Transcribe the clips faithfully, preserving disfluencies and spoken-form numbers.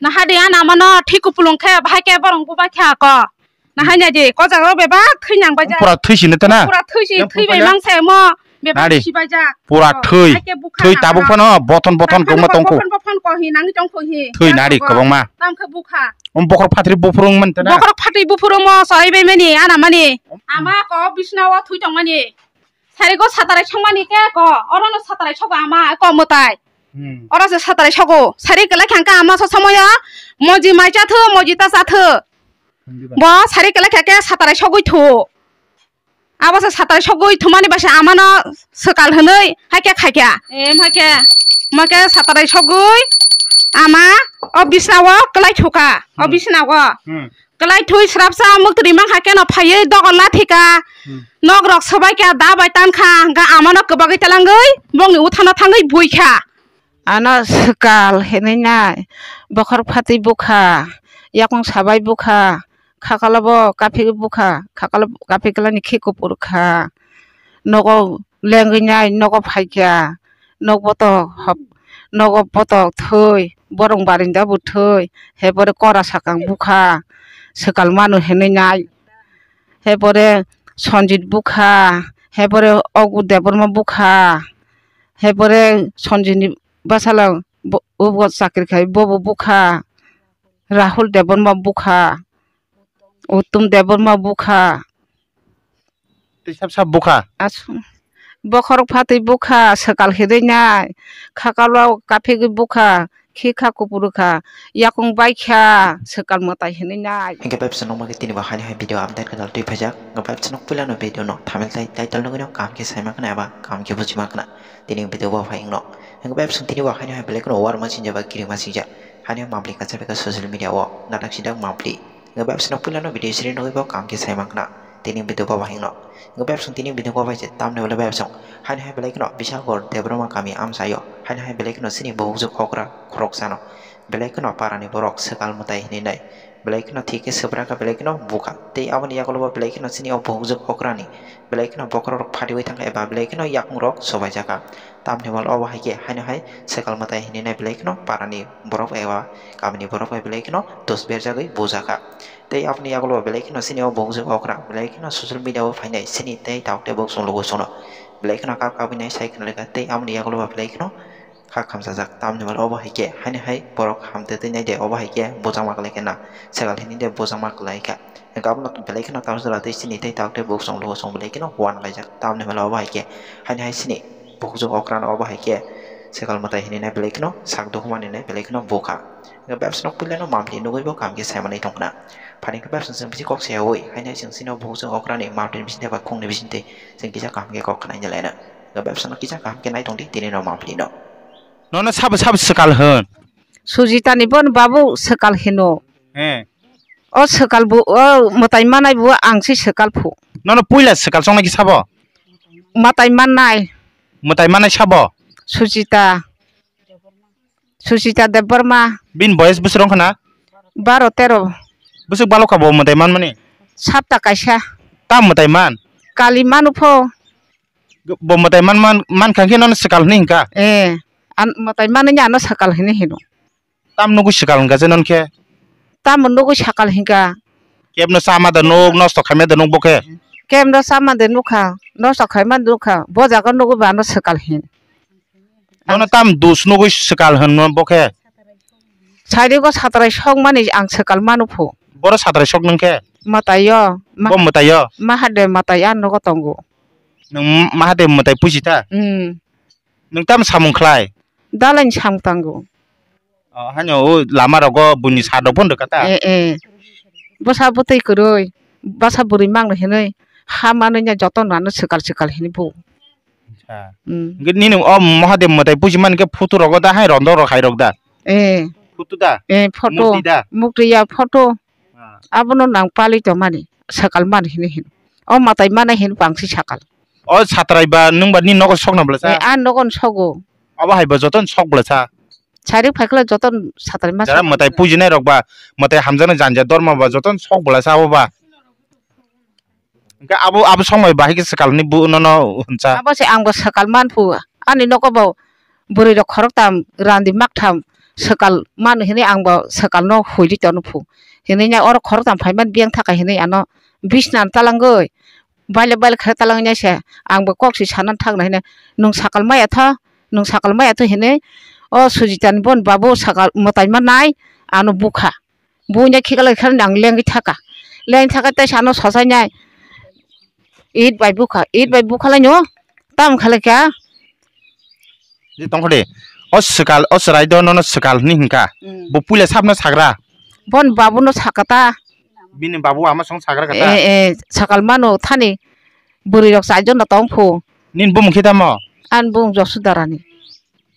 Nahadi ana mano thik kupulung khe bahai khe borong bubai kha ko. Nahai naidi, ko jaga bebak thwi nang baijak. Pura thwi sini tana? Pura thwi si, yang thwi bai pupaya? Mang se mo, bebak Nadi. Si baijak. Pura Oh, thwi. Hai khe bukha Thwi na tabuk ano. Phano bothon bothon Tam khe kongma bokhok tongkhu. Bokhon bokhon ko hi, nangni tongkhu hi. Thwi Yang nadi ko. Kwbangma. Tam khe bukha. Om bokhor phatri buphurung man tana? Bokhor phatri buphurung mo, soi bai mani, ana mani. Om. Ama ko bisna o thwi tong mani. Sari ko satarai song mani ke ko, oro no satarai sogo ama ko mwtai. Hmm. Oro se satarai sogo. Sari kela khang ka ama so somoyo, moji mai cha thu, moji ta cha thu. Bo sari kela khe ke satarai sogwi thu. Abo se satarai sogwi thumani basa amano swkal hwnwi hai khe khai kha. Em, hai khe. Ma khe satarai sogwi ama o bisna o kwlai thuka. O Hmm. Bisna o. Hmm. Kwlai thui srapsa muktri mang hai khe no phaiwi dogo lathi ka. Hmm. Nok rok swbai kha da bai tan kha. Hwnkhe amano kwbagwi talangwi bongni uthano thangwi bui kha. Ano swkal hinwi nai, bokhor phatwi bukha, yakung sabai bukha, khakalo bo kaphigwi bukha, khakalo kaphikla ni khi kupur kha, nogo lengwi nai, nogo phaikha, nok botok hop, nogo botok thwi, borong barinda bo thwi, he pore kora sakang bukha, swkal manu hinwi nai, he pore Sanjit bukha, he pore Ogu Debbarma bukha, he pore Sanjit ni bwsala bo, bo chakri khai, bobo bukha, Rahul Debbarma bukha, Uttom Debbarma bukha. Tei sab sab bukha? Asu, bokhorok phatwi bukha, swkal hinwi nai, khakalo kaphigwi bukha, khi kha kupuru kha, yakung bai kha, swkal mwtai hinwi nai. Hingke bebsa nokma khe tini bo haino hai video update kwtal twi phaijak. Hingke bebsa nok puilano video no thumbnail tei title nugwino kaham khe saima khna eba kaham khe bujima khna. Tini video bo phai wngno. Hingke bebsa tini bo haino hai belai kheno warma sinjak ba kirima sinjak. Haino mapli kacha beka social media o nathak sinjak mapli. Hingke bebsa nok puilano video siri nugwi bo kaham khe saima khna. Tini video bo phai wngno. Hingke bebsa tini video bo phai se tamni wale bebsa. Haino hai belai kheno Bishalgarh Debbarma kami amchaio. Haino hai belai kheno chini buhukjwk okra khoroksano. Belai kheno parani borok swkal mwtai hinwi nai. Belai kheno thik khe swpra kha belai kheno bukha. Tei aboni yagulo bo belai kheno chini o buhukjwk okrani belai kheno bokhorok phatiui thangkha eba belai kheno yakungrok sobaijak kha. Tamni wal obo hai khe haino hai swkal mwtai hinwi nai belai kheno parani borok eba kamini borok bai belai kheno dos berjagwi bujak kha. Tei aboni yagulo bo belai kheno chini o buhukjwk okra belai kheno social media o phainai chini tei tabuk tei bwswk chwng logo chwngno belai kheno kap kabui nai sai khna rwkha tei aboni yagulo bo belai kheno kha khamchajak. Tamni wal obo hai khe haino hai borok hamtwi twi nai de, obo hai khe bujangma kwlai khe na, swkal hinwi de bujangma kwlai kha. Hingke abono belai kheno tamsora twi chini tei tabuk tei bwswk chwng logo chwng belai kheno uanlaijak. Tamni wal obo hai khe haino hai chini buhukjwk okrano obo hai khe swkal mwtai hinwi nai belai kheno sak dukhumani nai belai kheno bukha. Hingke bebsa nok puilano mapli nugwi bo kaham khe saimanwi tongkhna. Phani khe bebsa chwng bisi kok sayaui haino hai chwng chini buhukjwk okrani mapli bisingtwi ba khungni bisingtwi chwng kisa kaham khe kok khna hinwi laina. Hingke bebsa no kisa kaham khe nai tongdi tini no mapli no. Nono sabo sabo swkal hwn? Sujita ni bon babu swkal hino. He. O swkal bu, o mwtai manai bu ang si swkal phu. Nono puila swkal chongnai ki sabo? Mwtai manai. Mwtai manai sabo? Sujita. Sujita Debbarma. Bini boyes bwswk rong khna? Baro tero. Bwswk balo kha bo mwtai manmani? Sapta kaisa. Tam mwtai man? Kali manu pho. Bo mwtai man, man, man kha khe nono swkal hwnwi hwnkha? Eh, an mwtai manwi ano swkal hwnwi hino. Tam nugwi swkal hwnkha je non khe? Tamo nugwi swkal hwnkha? Kebno chama da nuk, nosto khaima da nuk bo khe? Kebno chama de nukha, nosto khaima nukha, bo jaga nugwi ba ano swkal hin. Nono tam dus nugwi swkal hwnno bo khe? Sairigo satrai sok mani ang swkal manu phu. Boro satrai sok nung khe? Mwtai yo. Ma-, bo mwtai yo? Mahadev mwtai a nogo tongo. Nwng Mahadev mwtai puji ta? Hmm. Nwng tamo samung khlai? Dalai ni samung tango. O, haino o lama rogo buini sa rok phano rwkha ta? Eh, eh. Bwsa bwtwi kwrwi, bwsa bwrwi mangno hinwi ha manwi no joto no ano swkal swkal hinwi bu. Acha. Hmm. Hwnkhe nini o Mahadev mwtai puji mani khe photo rogo da hai rondok rok hai rok da? Eh. Photo da? Eh, photo. Murti da? Mukti ya photo. Ah. Abono nang pali tongmani, sakal mani hinwi hino. O mwtai mana hin bangsi sakal. O satrai ba nwng ba ni nogo sokna bwlasa? Eh, a nogo sogo. Obo hai ba joto sok bwlasa? Sari phaikla joto satrai ma. Jara sok. Mwtai pujinai rok ba, mwtai hamjaknai janja dorma ba joto sok bwlasa abo ba? Hwnkhe abo, abo songbai bahai khe swkal hwnwi bo nono hwnsa. Abo se ang bo swkal man phu. Ani nogo bo bwrwi rok khoroktham randi maktham swkal mano hinwi ang bo swkal no hoi di tono phu. Hinwi nai oro khoroktham phai man biyang thaka hinwi ano bisna talangwi baile baile khe talangwi nai se ang bo kok si sana thang nai hinwi nwng swkal maya tha, nwng swkal maya tha hinwi o Sujita ni bon babu swkal mwtai ma nai ano bukha. Buina khiklai khe ang lengwi thaka. Lengwi thaka tei sano sosainai. It bai bukha, it bai bukha laino. Tam khalai kha. Di tongkha de. O swkal, o chwrai do nono swkal hinwi hwnkha. Hmm. Bo puila sabno sagra. Bon babuno sakata. Bini babu ama song sagra kata. Eh, eh, swkal mano thani. Bwrwi rok chaijon no tong phu. Nin bumung khe tamo? An bung Josudarani.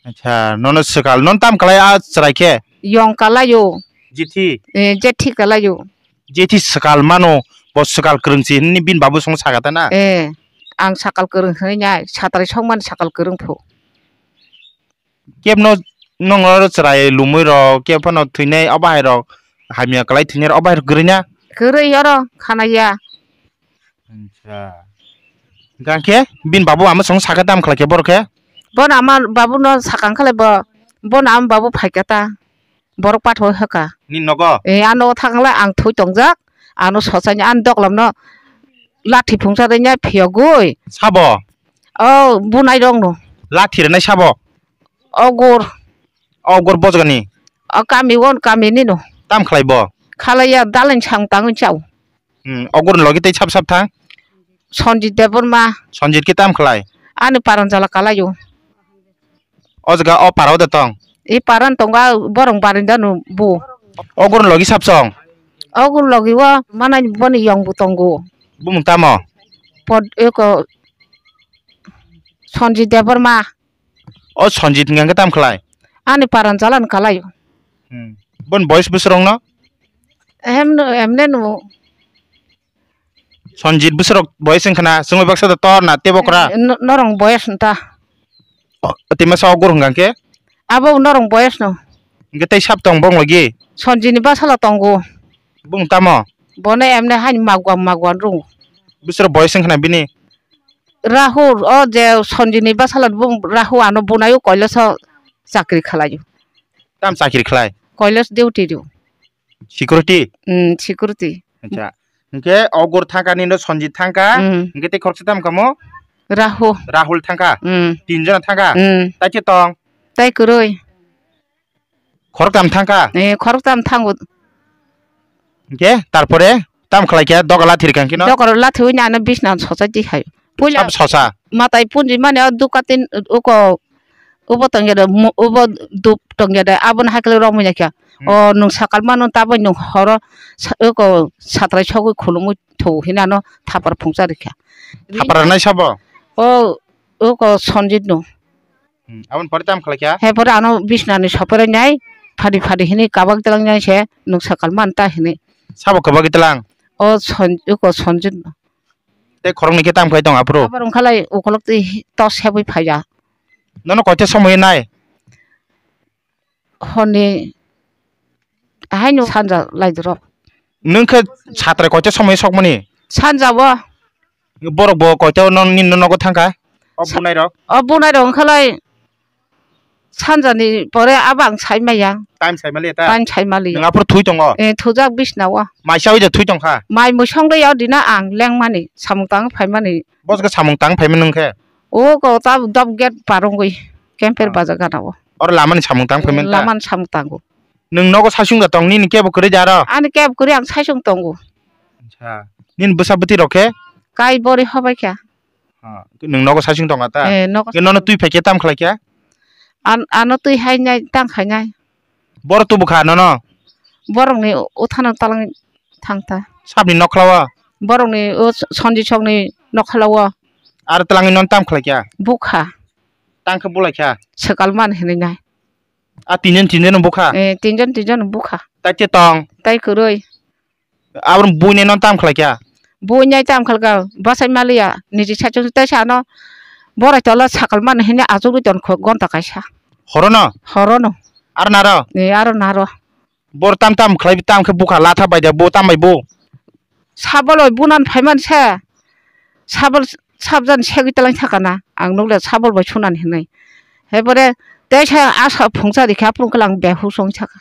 Acha, nono swkal, non tam kalai a chwrai khe? Yong kalaio. Jithi? Eh, jethi kalaio. Jethi swkal mano, bo swkal kwrwng si hinwi bini babu song sakata na? Eh, ang swkal kwrwng hinwi nai, satrai songmani swkal kwrwng phu. Kebno nong oro chwrai lumui rok, keb phano thwinai o bahai rok, hamya kalai thwinai rok o bahai rok kwrwi na? Kwrwi oro, khanaya. Acha. Hingkha khe bini babu ama song sakhe tam khlai khe borok khe? Bono ama babuno sakang khalai bo, bono ama babu phaikha ta. Borok pathor hwkha. Ni nogo? Eh, ano thangla ang thwi tongjak, ano sochani an doklamno lathi phungsa rwnya phiyogwi. Sabo? O bunai rokno. Lathi rwnai sabo? Ogur. Ogur bojgani? O kami won kami nino. Tam khlai bo? Khalaiya daleng sang tangwi chao. Hmm, ogur logi tei sap sap thang? Sanjit Debbarma. Sanjit khe tam khlai? Ani paran jala kalaio. O jaga o para o da tong? I paran tonga borong barinda no bu. Ogur logi sap song? Ogur logi o manai boni yong bu tongo. Bumung tamo? Pod eko Sanjit Debbarma. O Sanjit hingka khe tam khlai? Ani paran jalan kalaio. Hmm. Bon boys bwswrwng no? Ehem no, emne no. Sanjit bwswrwk boys wngkha na, chwngwi baksa da tor na tei bokra? Eh, no-, norong boys nta. O, tei masa ogur hwnkha khe? Abo norong boys no. Hwnkhe tei sap tong bong logi? Sanjit ni bwsala tongo. Bung tamo? Bono emne hain magwa magwa rung. Bwswrwk boys wngkha na bini? Rahul, o je Sanjit ni bwsala bung Rahul ano bunai o Kailash o chakri khalai o. Tam chakri khlai? Kailash duty rio. Security? Hmm, security. Acha. Hingke ogur thangka nino Sanjit thangka. Hmm. Hingke tei khoroksa tam kamo? Rahul. Rahul thangka. Hmm. Tin jona thangka. Hmm. Tai khe tong? Tai kwrwi. Khoroktam thangka? Eh, khoroktam thango. Hingke tarpore tam khlai khe doga lathir kang kino? Doga lathir wini ano bisna sochai di hai. Puila sab sosa? Matai punji mani o dukatin uko ubo tongya de, mu-, ubo dup tongya de, aboni hai khe rok manya kha. Hmm. O nwng sakal mano tabuk nwng horo sa-, eko satrai sogwi khulumui thu hinano thapar phungsa rikha. Thapar nai sabo? O, eko Sanjit no. Hmm, aboni pore tam khlai kha? He pore ano bisnani sopore nai, phadi phadi hini kabak telang nai se, nwng sakal man ta hini. Sabo kabak telang? O San-, eko Sanjit no. Tei khoroknwi khe tam khlai tong aphuru? Abar wngkha lai ukolok twi tos sebwi phaiya. Nono koita somoi nai? Horni haino sanja laidorok. Nwng khe satrai koita somoi sokmani? Sanja o. Borok bo koita o non-, nini nogo thangkha? O bunai rok? O bunai rok wngkha lai. Sanjani pore abo ang sai maya. Time sai maliya ta? Time sai maliya. Nwng aphuru thwi tongo? Eh, thujak bisna o. Mai chawi de thwi tongkha? Mai mui song de yao dina ang lengmani, samung tang phaimani. Bos khe samung tang phaimani nwng khe? O ko ta dop gate parongwi, camper Ah. Baja gana o. Oro lamani samung tang phaimani ta? Lamani samung tango. Nwng nogo saichung da tong, nini kebo kwrwi da aro? Ani kebo kwrwi ang saichung tongo. Acha. Nini bwsa bwtwi rok khe? Kai bori hobai kha. Ha, nwng nogo saichung tonga ta? Eh, nogo. Ke nono twi phaikhe tam khlaikha? An-, ano twi hainai, tang khainai. Boro tubu kha nono? Borokni uthano talang thangta. Sabni nokhlao? Borokni o Sanjit sokni nokhlao. Aro talangwi nono tam khlaikha? Bukha. Tangkhe bulaikha? Swkal man hinwi nai. A tinjon tinjon bukha? Eh, tinjon tinjon bukha. Tai che tong? Tai kwrwi. Aboni buinai no tam khlai kha? Buinai tam khlai kha, bwsai maliya, niji saichung tei sa ano borai tola sakal mano hini achugwi ton kho gonta kaisa. Horo no? Horo no. Aro naro? Ni aro naro. Bor tam tam khlai tam khe bukha latha bai da bo tam bai bo. Sabol bai bunan phaiman se. Sabol sabjan segwi talang sakana. Ang nukle sabol bai sunan hinwi. Hebore Tei sa asa phungsa rikha, aphuru khe ang behus wng sakha.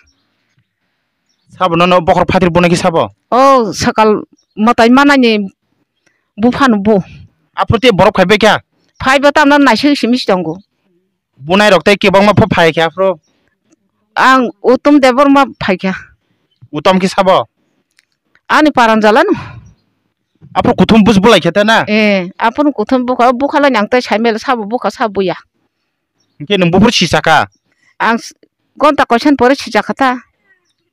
Sabo nono bokhorok phatri bunai khe sabo? O sakal mwtai manani buphano bu. Aphuru tei borok phaibai kha? Phaiba tamno naisik simi si tongo. Bunai rok tei kebangma pho phai kha aphuru? Ang Uttom Debbarma phai kha. Uttom khe sabo? Ani paran jalano. Aphuru kuthum bus bulai khe ta na? Eh, aphuru kuthum bukha, bukha lai nang tei saimel sabo bukha sabo ya. Hingke nwng buphuru sisaka? Ang s-, gonta koisan pore sisaka ta.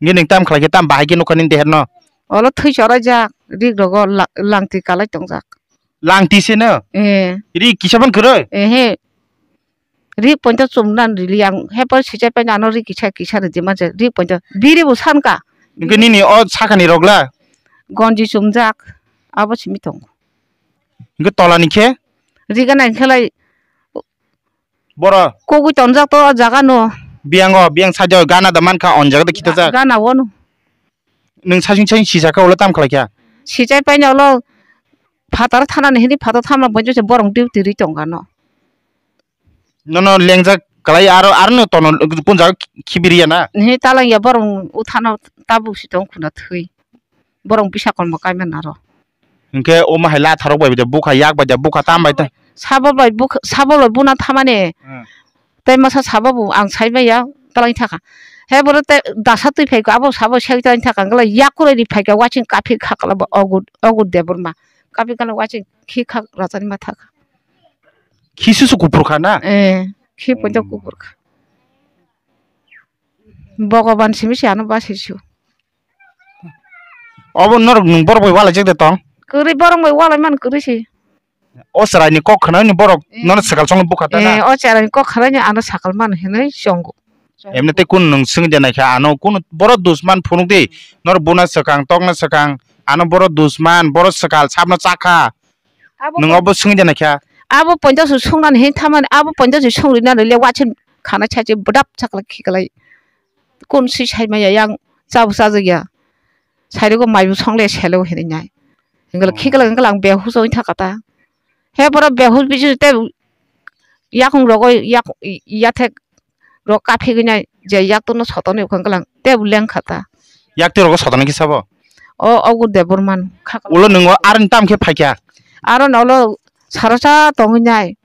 Hingke nwng tam khlai khe tam bahai khe nukha nini deherno? Olo thwi choraijak, rik rogo la-, langtwi kalai tongjak. Langtwi se no? Eh. Rik kisa phan kwrwi? Ehe. Rik pointo chumnan rili ang, he pore sichai paina ano rik kisa kisa rwdi manja, rik pointo. Biri bo sanka. Hingke nini o sakani rok la? Gonji chumjak, abo simi tongo. Hingke tola ni khe? Rik gana hingke lai Boro. Kogwi tonjak to o jaga no. Biyango, biyang sajak gana da mankha, on jaga da khita jak. Gana wano. Nwng sasing sasing sisaka ulo tam khlai kha? Sichai paina ulo phatar thana ni hini phatar thana bonjo se borong duty ri tong gano. Nono lengjak kalai aro, aro no tono kun jaga khibiri ya na? Ni talang ya borong uthano tabuk si tong khuna thwi. Borok bisa kolmo kaimani aro. Hingke omo hai latharok bai de bukha yak bai de bukha tam bai ta. Sabo bai bukha, sabo bai buna thamani. Hmm. Tei masa sabo bo ang sai maya talai thaka. He boro tei dasa twi phaikha abo sabo sek talai thaka. Hingke yakuroi ni phaikha wasing kaphik khakla bo ogur, ogur Debbarma. Kaphik kana wasing khi khak rajani ma thaka. Khi susu kupur kha na? Eh, khi poito Hmm. kupur kha. Bhogoban simi se ano basi su. Obo norok nwng borok bai walaijak de tong? Kwrwi borok bai walai man kwrwi se. O chwraini kok khwnani borok Eh. nono swkal songno bukha ta na? Eh, o chwraini kok khwnani ano sakal man hinwi chongo. Emne tei kunu nwng swngwi de naikha ano kunu borok dusman phunuk di. Norok buna swkang tokna swkang ano borok dusman borok swkal sabno chakha. Abo Nwng pon-, obo swngwi de naikha? Abo ponchash swngnani hin thamani, abo ponchash swngrina le wachen khana chachi bwdap chakla khiklai. Kun si sai maya yang chabu chajagya. Sairego maibu songle selo hinwi nai. Hingkhe Oh. khiklai hingkhe ang behus oi thaka ta. He boro behus bisi te yakung rogo yak, yathek rok kaphigwi nai je yak tono sotoni ukhang klang tei bo leng kha ta. Yak twi rogo sotoni khe sabo? O ogur de borman kha kala. Ulo nwngo aroni tam khe phaikha? Aro no ulo saro cha tongwi nai.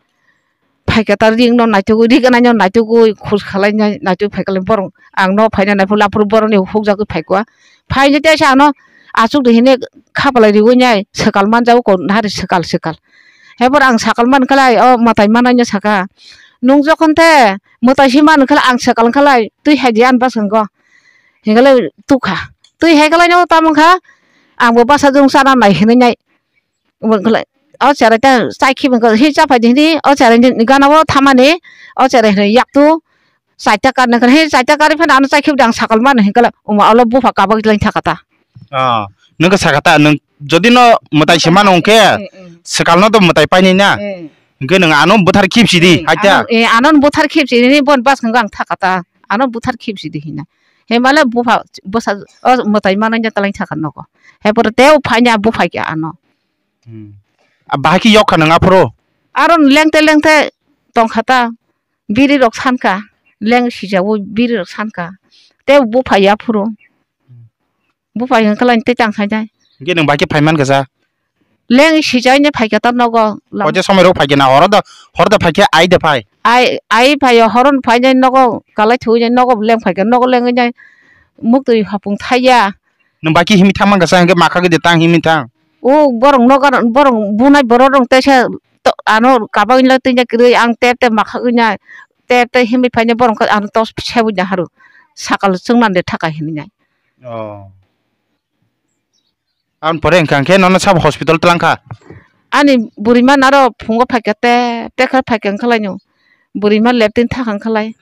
Phaikha ta ring no naitugwi, rik anai no naitugwi, khus khalai nai naitugwi phaikha le borok ang no phaina nai phuru lapuru borok ni hukjagwi phaikha. Phaini tei sa ano achuk de hine kha palai riwi nai swkal manjago ko nahari swkal swkal. He boro ang sakal man khlai, o mwtai manai no saka. Nwng jokhon the mwtai si man khlai, ang sakal khlai, twi hai di an bwskango. Hinglai tukha. Twi hai khlai no tamo kha, ang bo bwsa jung chana nai hinwi nai. Bo khlai, o cherai ta chai khibi khe, hi cha phai di hini, o cherai ni gana o thamani, o cherai hini yak tu. Chaita karna khe, he chaita karwi phano ano chaikhe dang sakal mano hinkhe, omo alo bupha kabak lai thaka ta. Ah, nwng khe saka ta, nwng jodi no mwtai se mano hwnkhe, Mm, mm. Swkal no to mwtai painai na. Mm. Hwnkhe nwng ano bwthar khipsi di, Mm, haita. Ano, eh, ano bwthar khipsi di, bon bas hwnkhe ang thaka ta. Ano bwthar khipsi di hina. He male bupha, bwsa, o mwtai manai ya talai thaka nogo. He pore tei o phaina bupha khe ano. Hmm. A bahai khe yok kha nwng aphuru? Aro lengte lengte tong kha ta. Biri rok san kha. Leng sijago biri rok san kha. Tei bupha ya phuru. Bupha hwn khe lai tei tang khai nai. Hwnkhe nwng bahai khe phai man kha sa? Leng sijai ne phai kha ta nogo. Koite somoi rok phai khe na horo da, horo da phai khe ai da phai? Ai, ai phai o, horo phai nai nogo kalai thwi nai nogo leng phai kha nogo lengwi nai. Muktwi hapung thai ya. Nwng bahai khe himwi thang man kha sa hwnkhe ma kha gwi de tang himwi thang. O borok nogo, borok bunai borok rok teisa to-, ano kabangwi le twi nai kwrwi ang tep tep ma khagwi nai, tep tep himwi phai nai borok khe ano tos sebui nai haru sakal chwngna de thaka hinwi nai. Oh. Aboni pore hwnkha hwnkhe nono sabo hospital twlang kha? Ani bwrwi ma naro phungo phai kha tep tep khe phai kha wngkha lai no. Bwrwi ma leptin thaka wngkha lai.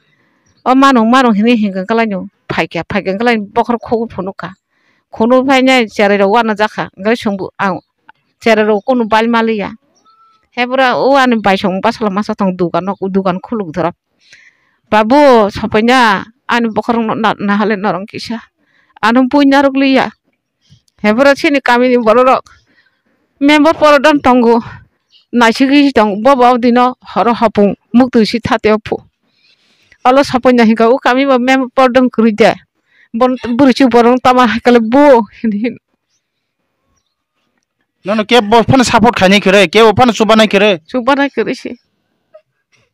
O manung manung hinwi hinkha wngkha lai no. Phai kha, phai kha wngkha lai bokhorok khogwi phunuk kha. Khunu phainai cherai rok uanajak kha, hwnkhe chwngbo ang cherai rok kunu bail maliya. He bwrwi o ani baisong bwsala masa tong dugan o, dugan khuluk doro. Babu, sopaina ani bokhorok no na, nahale norok kisa. Ano bui narwk liya. He bwrwi chini kamini bororok member porodon tongo. Naisigwi tongo, bobo aboni no horo hopung muktwi si thate o phu. Alo sapoi na hinka o kami bo mem pordong kwrwi de. Bon bwrwi chu borong tama hai kale bo hin hin. Nono kebo phano support khainai kwrwi, kebo phano chubanai kwrwi. Chubanai kwrwi se.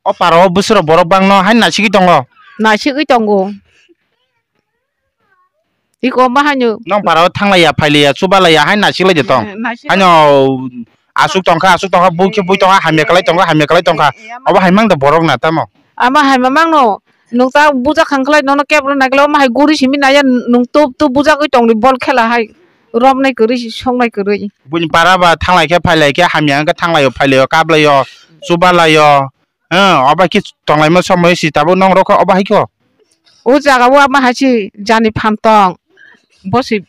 O para o bwswrok borok bangno hai nasigwi tongo. Nasigwi tongo. Iko ma haino. Nong para o thanglaiya, phailaiya, chubalaiya hai nasiklai de tong. Eh, nasigwi. Haino aswk tongkha, aswk tongkha, bui khe bui tongkha, hamya kwlai tongkha, hamya kwlai tongkha. Eh, eh, ama. Obo hai mang da borok na tamo. Ama hai ma mangno. Nwng ta bujak khang khlai nono kebro naiklai omo hai guri simi naiya nwng tup tup bujakgwi tongdi bol khela hai romnai kwrwi songnai kwrwi. Buini para ba thanglai khe phailai khe hamya wngkhe thanglaio phailaio kaplaio chubalaio. Hwng obo hai khe tonglaima somoi si tabuk nong rokho obo hai khe. O jaga o ama hai si jani phan tong bo si.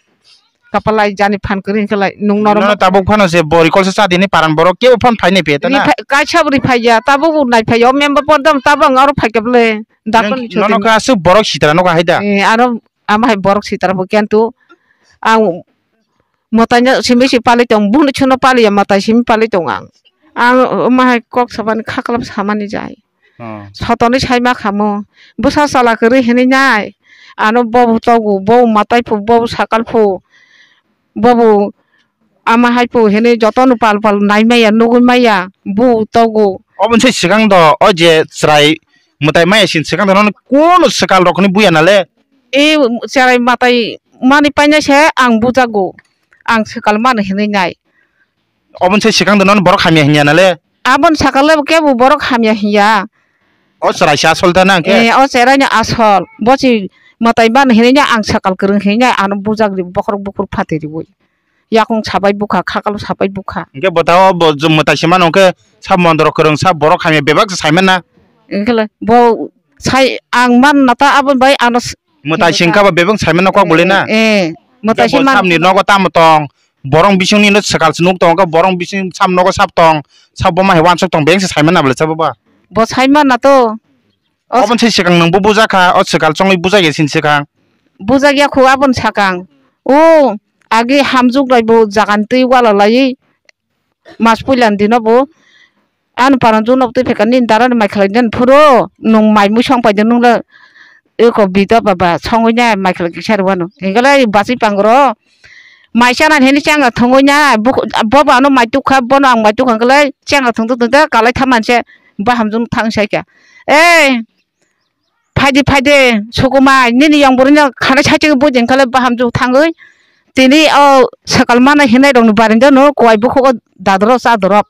Kapalai jani phan kwrwi hwnkhe lai nwng norok. Nono tabuk phano se bori kolsa cha dini paran borok kebo phano phainai phe tana. Kaisa bo rifai ya tabuk bo naiphai ya o member pordam tabuk ang aro phaikha bwle. Dakon ni nono chotini. Kha aswk borok sitra nogo hai da. Eh, aro ama hai borok sitra bo kento ang mwtai no simi si pali tong buno chuno pali ya mwtai simi pali tong ang. Ang omo hai kok sabani khaklap samani jai. Oh. Sotoni sai ma khamo. Bwsa chala kwrwi hinwi nai. Ano bobo togo, bobo matai phu, bobo sakal phu, bobo ama hai phu hinwi jotono pal pal nai maya, nugwi maya, bo togo. Oboni sai swkang do, o je chwrai mwtai maya sini swkang do, nono kono swkal rok hinwi buya nale? E chwrai mwtai mani paina se ang bujago, ang swkal mano hinwi nai. Oboni sai swkang do, nono borok hamya hinya nale? Aboni sakal le kebo borok hamya hinya. O chwraisa asol ta nang khe? Eh, o chwraino asol. Bo si mwtai ban hinwi no ang sakal kwrwng hinwi no ano bujak ri bokhorok bukur phatwi riwi. Yakung sabai bukha, khakalo sabai bukha. Hwnkhe bwtao bo mwtai se mano hwnkhe sa mondro kwrwng sa borok hamya bebak se sai manna. Hwnkhe le bo sai ang man na ta aboni bai ano s-, mwtai singkha bo bebak sai manna kok bole na. Eh, eh, mwtai se man. Samni nogo tamo tong. Borong bisingni no swkal se nuk tongo, borong bising sam nogo sap tong, sap bo ma hai wansuk tong, beng se sai manna bole sabo ba. Bo sai manna to. O oboni sai swkang nwng bo bujak kha, o swkal chongwi bujak ya sini swkang. Bujak ya khu aboni sakang. O agi hamjuk rai bo jagan twi wala laiwi mas puila ni dino bo. Ani paran jukno twi phaikha nini dara ni mai khlai nini phuru nwng mai mui song paide nwng le eko bida baba songwi nai mai khlai kisa rwano. Hingle bachwi pangro mai chana hini changa thwngwi nai bo bo ano mai tukha bono ang mai tukha hingle changa thwngtwi thwngtwi kalai thamanse bahamjwk thang saikha. Ei phaidi phaidi sukumai nini yong bwrwino khana saichigwi bui di hinkhale bahamjwk thangwi tini o swkal mana hinai rokni barinjano kuai bukhugo dadro chadorop.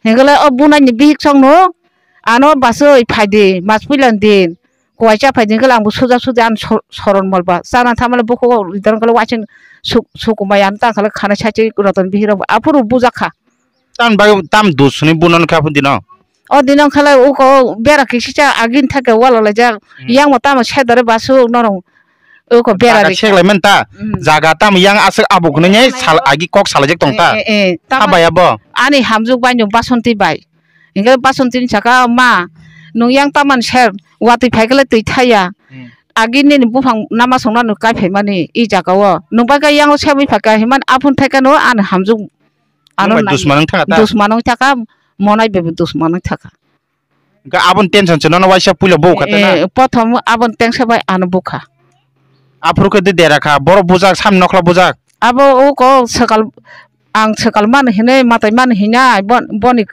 Hinkhale o bunaini bihik songno ano bachwi phaidi mas puilani din kuai cha phaidi hinkhale angbo suja suja ano so-, soron molba chana thamale bukhugo ridar hinkhale waising su-, sukumai ano tangkhale khana saichigwi rotoni bihirok aphuru bujakha. Tamni bagwi tam dus hwnwi buno kha phun dino? O dino khalai uko bera kisicha agini thake wala laijak. Hmm. Yang mo tamo sedare basu norong uko bera jaga rikha. Seklai man ta. Hmm. Jaga tam yang aswk abuk hwnwi sal agi kok salaijak tong ta. Eh, eh, eh, tamo. Habaya bo. Ani hamjuk bai no Basonti bai. Hingke Basonti ni saka ma nung yang taman ser watwi phaikhe le twi thaya. Hmm. Agini ni buphang nama songna no kai phaimani i jaga o. Nung bai khe yang o sebwi phaikha himani aphun thaikhe no ani hamjuk. Ano nung bai nai. Dusman wng thangkha ta? Dusman wng thangkha, monai bai bo dusman wng thangkha. Hingke aboni tension se nono waisa puila bukha tei na? Eh, prothom aboni tension bai ano bukha. Aphuru khe de dera kha, borok bujak, sam nokla bujak. Abo o ko swkal, ang swkal mano hinwi, matai mano hinai, bo-, boni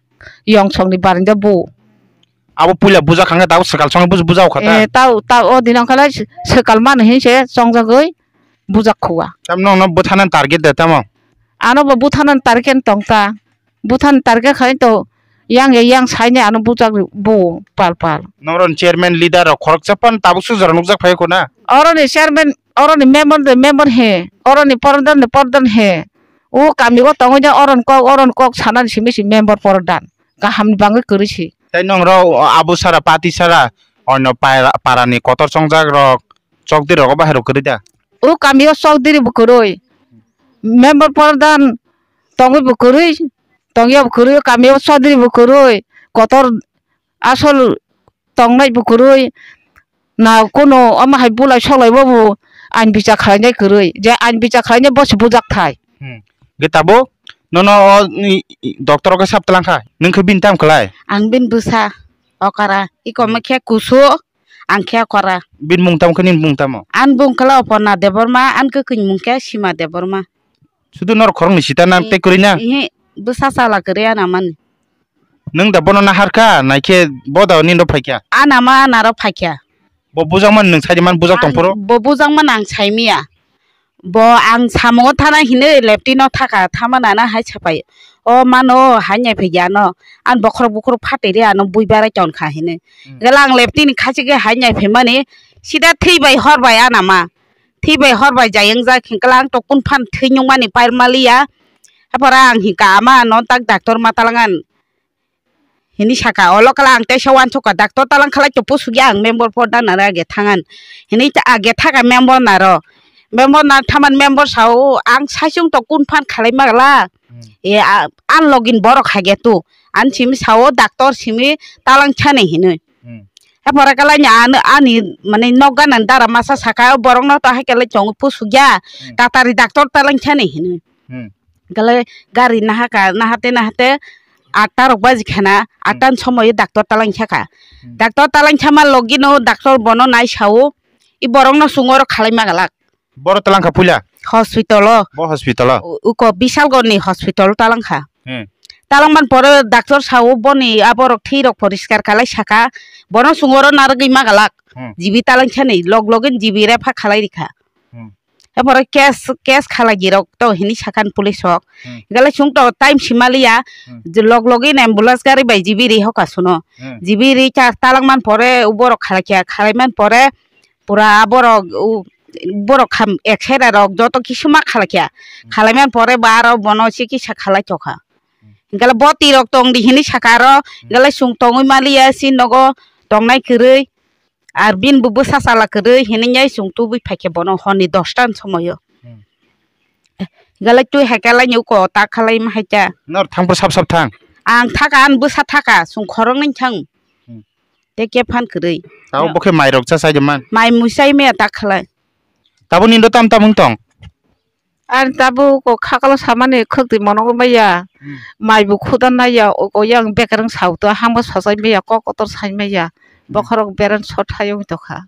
yong songni barinda bu. Abo puila bujak kha khe tabuk swkal songni buj-, bujak kha ta? Eh, tao, tao o dino khe lai swkal mano hinse chongjagwi bujak khuwa. Tam nokno bwthana target de tamo? Ano bo bwthana target tong ta. Bwthani target khai to yang ya yang saini ano bujak bo pal pal. Noroni chairman leader rok khoroksa pan tabuk sujaro nukjak phai khuna. Oroni chairman, oroni member de member he, oroni pordhan de pordhan he. O kami o tongwi de oron kok, oron kok sanani simi si member pordhan. Kaham ni bangwi kwrwi si. Tai nongrok abo sara pati sara ono para, parani kotor chongjak rok chokdi rogo bahai rok kwrwi da. O kami o chokdi bo kwrwi. Member pordhan tongwi bo kwrwi, tongya bo kwrwi, kami o chokdi bo kwrwi, kotor asol tongnai bo kwrwi, na kuno omo hai bulai soklai bo bo ain bichar khlainai kwrwi, je ain bichar khlainai bo se bujak thai. Hmm. Ge tabuk nono o ni, i, doctor o khe sab tlang kha, nwng khe bini tam khlai? Ang bini bwsa okara, iko hmm, ma khe kusu, Ang khe kora. Bini mung tamo khe nini mung tamo? Ani bung khe Oporna Debbarma, ani kwkwi mung khe Sima Debbarma. Sudu norok khoroknwi sita na tei kwrwi na? Ihi, bwsa chala kwrwi ana mani. Nwng da bono nahar kha, naikhe bo da nini rok phai kha? Ana ma ana rok phai kha. Bo bujakmani nwng saidi man bujak tong phuru? Bo bujakmani ang sai miya. Bo ang samungo thana hinwi leptino thaka, thamana na hai sapai. O mano hai nai phai ya no. An bokhorok bokhorok phatwi ri ano bui barai ton kha hinwi. Hmm. Gala ang leptini khachigwi hai nai phai mani. Sida thwi bai hor bai ana ma. Thwi bai hor bai jai wngjak hinkhe lang to kun phan thwi nung mani pair maliya. Hapora ang hinka ama no tak doctor ma talangan. Hini saka olo kala ang teisa wansukha doctor talang khalai to pusukya ang member por dana age thangan. Hini ta age thaka member naro. Member na thaman member sao ang saichung to kun phan khalai magla. Hmm. E a-, an login borok hage tu. An simi sao doctor simi talang chane hinwi. Hmm. Hapora kala nya an, ani mane nokga nan dara masa saka borok no to hai kala chong pusukya. Hmm. Tatari doctor talang chane hinwi. Hmm. Gale gari nahaka, nahate, nahate, atta rok baji khana, atta ni somoyo doctor talang saka. Hmm. Doctor talang sama logi no doctor bono nai sao, i borok no sungo ro khalai magalak. Boro talang kha puila? Hospital o. Bo hospital o? U-, uko Bishalgor ni hospital talang kha. Hmm. Talang man pore doctor sao boni aborok thwi rok poriskar kalai saka, bono sungo ro narwgwi magalak. Hmm. Jibi talang sani, log login jibi refa khalai rikha. Hmm. Heporo case, case khalai jirok to hini sakan police rok. Hmm. Gale sung to time simaliya, hmm, je log login ambulance gari bai jibi ri hoka suno. Hmm. Jibi ri cha talang man pore uborok khalai kya, khalai man pore pura borok u-, borok kham X-ray rok joto kisuma khalai kya. Hmm. Khalai man pore ba aro bono chikisa khalai tokha. Hmm. Gale boti rok tong di hini saka aro, hmm, gale sung tongwi maliya si nogo tongnai kwrwi. Ar bini bo bwsa chala kwrwi hinwi chwng tubui phaikhe bono horni dosta ni somoio. Hmm. Galai twi hai khe laini uko ta khalai ma hai ta. Nor thang phuru sap sap thang. Ang thaka, ani bwsa thaka, chwng khoroknwi thang. Hmm. Tei khe phan kwrwi. Tabo bo khe mai rok cha sai de man. Mai mui sai maya ta khalai. Tabo nindo tam tam wng tong. Ani tabuk o khakalo samani khwktwi monogwi maya. Hmm. Mai bo khuda naiya, o yang bekereng sauto, hangbo sachai maya, kok kotor sai maya. Hmm. Bokhorok beren sot hai wngwi tokha.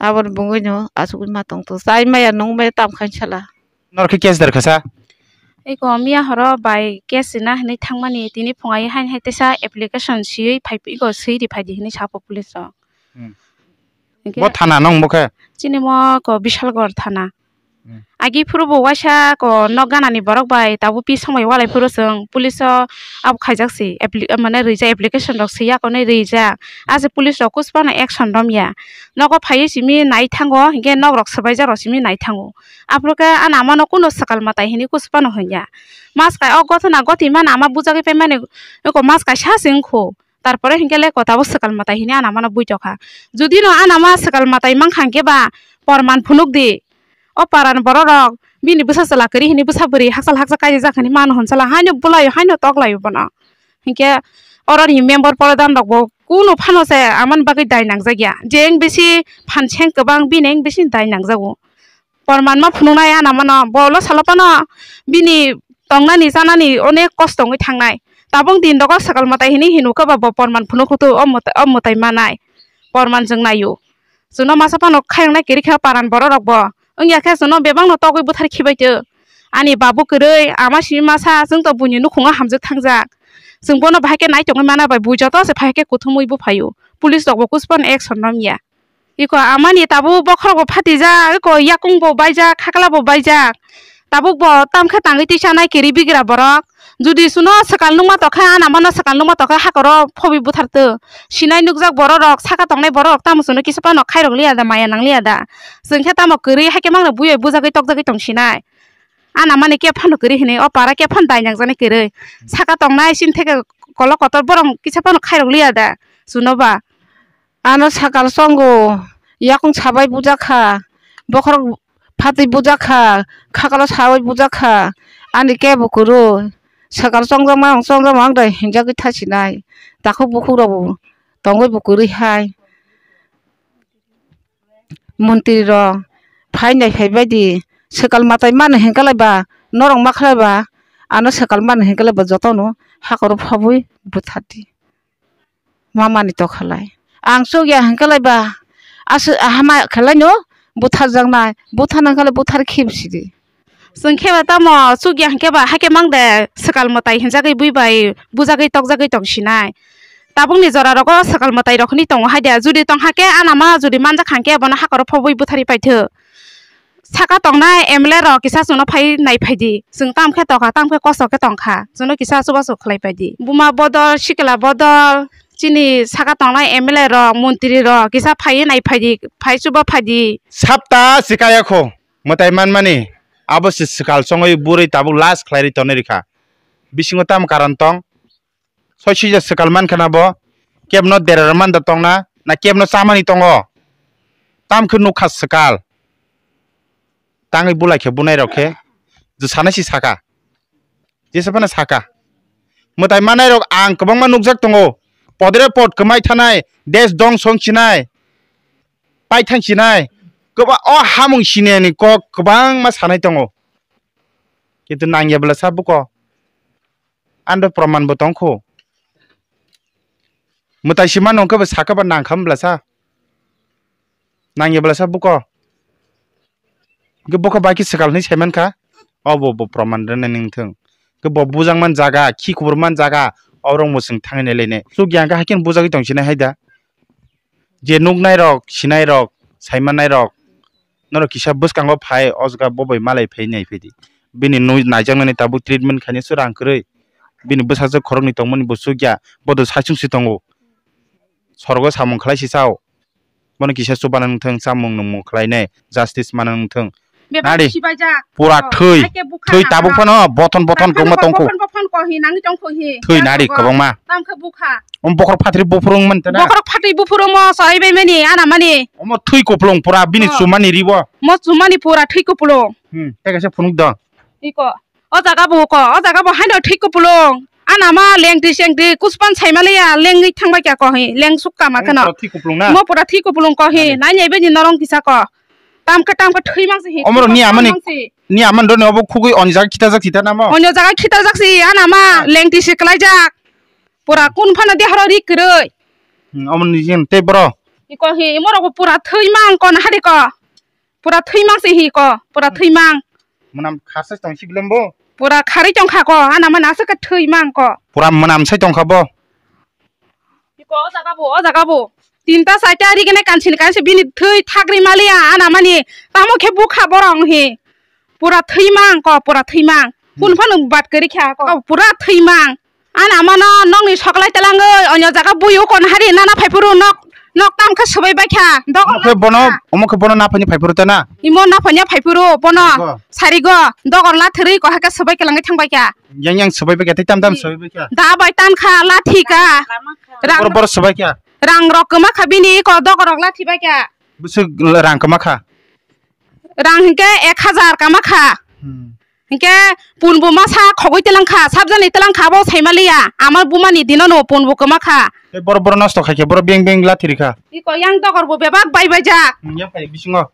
Aboni bungwi no achugwi ma tongto. Chai maya, nung maya, tam khain sala. Nor khe case der khasa? Eko miya horo bai case rina hinwi thangmani, tini phungai hain hai teisa application swiwi phai, eko swi ri phaidi hinwi sapo police rok. Hmm. Hingke bo thana nong bo khe? Chini mo ko Bishalgarh thana. Hmm. Agi phuru bo waisa ko nok ganani borok bai tabuk pi somoi walai phuru chwng police o abo khaijak si appli-, mane rijak application rok swiya konwi rijak. Ase police rok kuchupano action romya. Nogo phaiwi simi nai thango, hingke nok rok swbaijak rok simi nai thango. Aphuru khe ani ama no kuno swkal mwtai hinwi kuchupano hwnya. Mas kai o gothona gothi mani ama bujagwi paimani eko mas kaisa se wngkho. Tarpore hinkhe le kotabo swkal mwtai hini ana mano buitokha. Judi no ana ma swkal mwtai mankha hinkhe ba porman phunuk di. O paran borok rok bini bwsa chwla kwrwi hini bwsa bwrwi hakchal hakchal kaijak hini mano hwn chala haino bwlaio haino toklaio bono. Hinkhe oroni member prodhan rok bo kuno phano se amani bagwi dai nangjakya. Je wng bisi phan seng kwbang bini wng bisi dai nangjago. Porman ma phunuknai ana mano, bo ulo salo phano bini tongnani chanani onek kosto wngwi thangnai. Tabuk din dogo swkal mwtai hinwi hinwi khe ba bo porman phunuk khutu o mwtai, o mwtai manai. Porman chwng naio. Chwngno masa phano khayoknai kwrwi kha paran borok rok bo. Wngya khe chwngno bebakno togwi bwthar khibai tw. Ani babu kwrwi, ama simi masa, chwng to buini nukhungo hamjwk thangjak. Chwng bono bahai khe nai tongwi mana bai bui joto se phai khe kuthumwi buphaio. Police rok bo kuchupano action romya. Iko amani tabuk bokhorok bo phatijak, iko yakung bo baijak, khakla bo baijak. Tabuk bo tamkhe tangwi twi chanai kiri bigra borok. Judi suno swkal nukma tokha, ana mano swkal nukma tokha, hakoro phobi buthartw. Sinai nukjak borok rok, saka tongnai borok rok tamo suno kisa phano khairok liya da, maya nang liya da. Chwng khe tamo kwrwi hai khe mangno buibai bujagwi tokjagwi tong sinai. Ana mani khe phano kwrwi hinwi, o para khe phano dai nangjaknai kwrwi. Saka tongnai sini theke kolok kotor borok kisa phano khairok liya da, suno ba. Ano sakal chongo, yakung sabai bujakha, bokhorok phatwi bujakha, khakalo sabai bujakha, ani kebo kwrwi. Sakal chongjakma, chongjakma wngdai hinjagwi thasinai. Takhuk bukhuk rokbo tongwi bo kwrwi hai. Montri rok phainai phaibai di, sakal mwtai mano hinkhe lai ba, norok ma khlai ba, ano sakal mano hinkhe lai ba jotono hakoro phobwi buthardi. Mamani tokhalai. Ang chukya hwnkhe lai ba, aswk hama khe lai no butharjaknai, butharna hwnkhe lai buthar khibsidi. Chwng khe ba tamo chukya hwnkhe ba, hakhe mang de swkal mwtai hwnjagwi bui bai bujagwi tokjagwi tong sinai. Tabukni jora rogo swkal mwtai rok hwnwi tongo hai de, judi tong hakhe anama judi manjak hwnkhe bono hakoro phobwi buthari paithwk. Saka tongnai M L A rok kisa chwngno phai nai phaidi. Chwng tamo khe tongkha, tamo khe kosok khe tongkha. Chwngno kisa chubachu khlai paidi. Buma bodol, sikla bodol, chini saka tongnai M L A rok, montri rok kisa phai nai phaidi, phai chuba phaidi. Sapta sikaya kho, mwtai manmani. Abo se swkal chongwi bwrwi tabuk last khlai ri tonwi rikha. Bisingo tamo karon tong? Soi sija swkal mankha na bo? Kebno derarok manda tongna, na kebno chamani tongo? Tamkhe nukha swkal. Tangwi bulai khe bunai rok khe je sanai si saka. Jesa phano saka. Mwtai manai rok ang kwbangma nukjak tongo. Podre pod kwmai thanai, desh dong song sinai, paithang sinai. Kwba o hamung sinani kok kwbangma sanai tongo. Kintu nangya bwla sa buko. Ando proman bo tongkho. Mwtai si mano hwnkhe bo sakha ba nangkha bwla sa. Nangya bwla sa buko. Hwnkhe buko bai khe swkal hwnwi saimankha. Obo bo proman rwnani wngthung. Hwnkhe bo bujak man jaga, khi kubur man jaga, oborok mwswng thangwi nai lainai. Chukya hwnkhe hai kheno bujagwi tong sinai hai da. Je nuknai rok, sinai rok, saimannai rok, norok kisa bwskango phai, o jaga bo bai malai phai nai phaidi. Bini nui naijaknani tabuk treatment khainai se rang kwrwi. Bini bwsajwk khoroknwi tongmani bo chukya, bo do saichung se tongo. Sorgo samung khlai se chao. Bono kisa chubana wngthung, chamung nwngmung khlainai, justice mana wngthung. Bebak nari, sibaijak. Pura oh, thwi. Hai khe bukha thwi na tabuk ha. Phano bothon bothon tangkhani kwbangma tongkho. Bothon bothon ko hi nangni tongkho hi. Thwi nari kwbangma. Tangkhe bukha. Om bokhorok phatri buphuru wng mantana. Bokhorok phatri buphuru mo sorai bai mani, ana mani. Omo thwi kuplung pura bini oh. Chumani ribo. Mo chumani pura thwi kuplung. Hmm, tei kaisa phunuk do. Iko. O jaga bo ko, o jaga bo haino thwi kuplung. Ana ma lengtwi sengtwi kuspan saimaliya, lengwi thangbai kya ko hi, leng sukka ma kheno. Omo pura thwi kuplung na? Mo pura thwi kuplung ko hi, nani? Nai nai bai ni norong kisa ko. Tamkhe tamkhe thwi mang si hi. Omoro ni amani, ni amani doni obo khugui oni jaga khitajak sita namo? Onyo jaga khitajak si, ana ma lengti si klaijak. Pura kun phano dehoro ri kwrwi. Hmm, omo ni jen tei boro? Iko hi, imorok bo pura thwi mang kon hari ko. Pura thwi mang si hi ko, pura thwi mang. Mwnam khasai tong si bilembo? Pura kharwi tong kha ko, ana mana aswk khe thwi mang ko. Pura mwnam sai tong kha bo? Iko o jaga bo, o jaga bo. Tinta saita ri gene kansil kansil bini thwi thagri maliya ana mani. Tamo khe bukha borong hi. Pura thwi mang ko, pura thwi mang. Kun phano bat kari kha ko. Pura thwi mang. Ana mano nokni soklai telangwi onyo jaga buyu kon hari nana phaipuru nok, nok tam khe swbai bai kha. Dok omo khe bono, omo khe bono naphani phaipuru ta na? Imo naphanya phaipuru bono. Sarigo. Sarigo. Dogor la thwrwi ko hake swbai kelangwi thangbai kha. Yang yang swbai bai kha, tei tam tam swbai bai kha. Da bai tan kha, lathi kha. Rang bor bor swbai kha. Rang rok kwma kha bini ko dogor rok lathi bai kha. Bwswk rang kwma kha. Rang hinkhe ek hajar kwma kha. Hmm. Hinkhe punbo masa khogwi twlang kha, sabjani twlang kha, abo saimaliya. Ama bumani dinono punbo kwma kha. Tei bor bor nosto khai khe bor beng beng lathi rikha. Iko yang dogor bo bebak bai bai jak. Hmm, yang phai bisingo.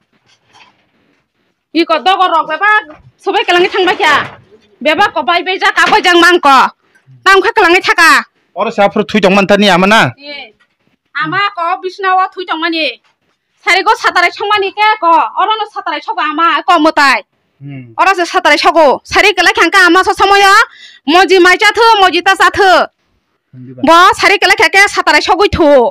Iko dogor rok bebak sobai kelangwi thangbai kha. Bebak ko bai bai jak, kabai jak mang ko. Tam kha kelangwi thaka. Oro se aphuru thui tong man thani ama na? Eh. Ama ko bisna o thui tong mani. Sari ko satarai song mani ke ko. Oro no satarai sogo ama ko mwtai. Hmm. Oro se satarai sogo. Sari kelai khang ka ama so somoyo. Moji mai cha thu, moji ta cha thu. Bo sari kelai kha ke satarai sogwi thu.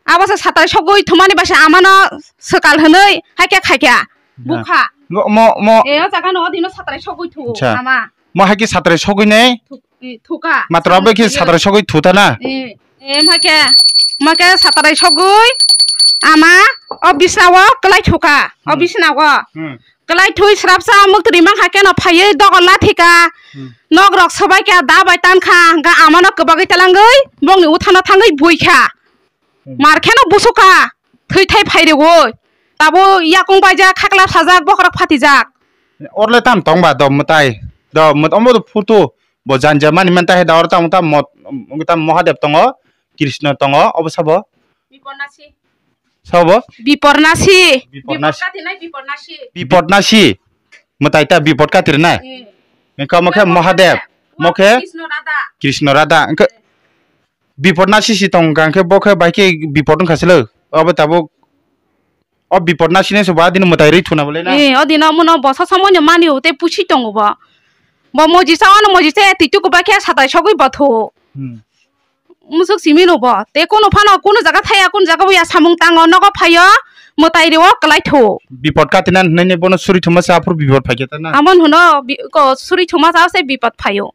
Abo se satarai sogwi thumani basa amano swkal hwnwi hai khe khai kha. Bukha. Mo, mo, mo. E, o jaga no, o dino satarai sogwi thu, acha. Ama. Mo hai khe satarai sogwi nei? Thu-, e, thuka. Matro abo khe satarai sogwi thu ta na? E, e, ma khe, ma khe satarai sogwi ama o bisna o kwlai thuka. O bisna o. Hmm. Kwlai thui srapsa muktri mang hakhe no phaiwi dogor lathi kha. Hmm. Nok rok swbai kha, da bai tan kha, hwnkha amano kwbagwi talangwi bongni uthano thangwi bui kha. Hmm. Mar kheno busu kha, thwi thai phai rwui. Tabo yakung baijak, khakla sajak, bokhorok phatijak. Orle tam tong ba do mwtai. Do mwt-, omo do photo bo janja mani man ta he da or tam tam mot-, tam Mahadev tongo, Krishna tongo, obo sabo? Bipornasi. Sabo? Bipornasi. Bipornasi. Bipor katinai Bipornasi. Bipornasi. Mwtai ta bipor katir nai. Eh. Engka mo khe Mahadev, mo khe Krishna Radha. Krishna Radha. Engka Bipot na sisi tong hwnkha khe bo khe bai khe bipot wngkha se lo. Obo tabuk o bipot na sini se bo adini mwtai rwi thuna bolai na. Eh, o dino muno bosa somoino mani o tei pusi tongo bo. Bo moji sa ano moji se twi tuku bai khe satai sogwi bo thu. Hmm. Musuk simi no bo. Te kono phano kono jaga thaya, kono jaga bo ya samung tango, nogo phaio, mwtai rwo kwlai thu. Bipot katina hwnwi bono suri thuma sa aphuru bipot phaikhe ta na. Amon hwno bi-, ko suri thuma sa se bipot phaio.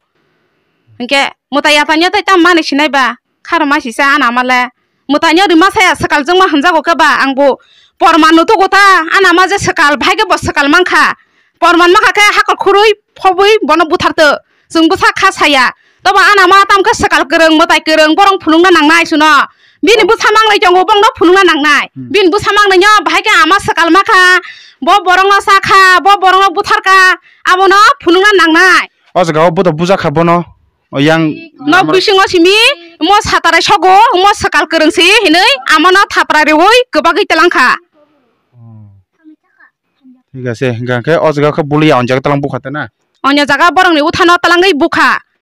Hwnkhe mwtai ya tanya tai tam mani sinai ba. Kharo ma sisa ana male. Mwtaino rima saya swkal jwngma hwnjago khe ba, ang bo porman nutugo ta, ana ma je swkal, bahai khe bo swkal mankha. Porman mankha khe hakor khurui phobwi bono butharto. Chwng bwsa kha saya. Tobo ana ma tamo khe swkal kwrwng, mwtai kwrwng, borok phunukna nangnai suno. Bini bwsa manglai tongo, bongno phunukna nangnai. Hmm. Bini bwsa mangnaino bahai khe ama swkal makha, bo borokno sakha, bo borokno butharkha, abono phunukna nangnai. O jaga o bodo bujakha bono. O yang nok bisingo simi mo satarai sogo, mo swkal kwrwng si hinwi amano thapra riwi kwbagwi twlang kha. Oh. Thik ase, hwnkha khe o jaga khe buli ya, o jaga twlang bukha ta na? Onyo jaga borokni uthano twlangwi bukha.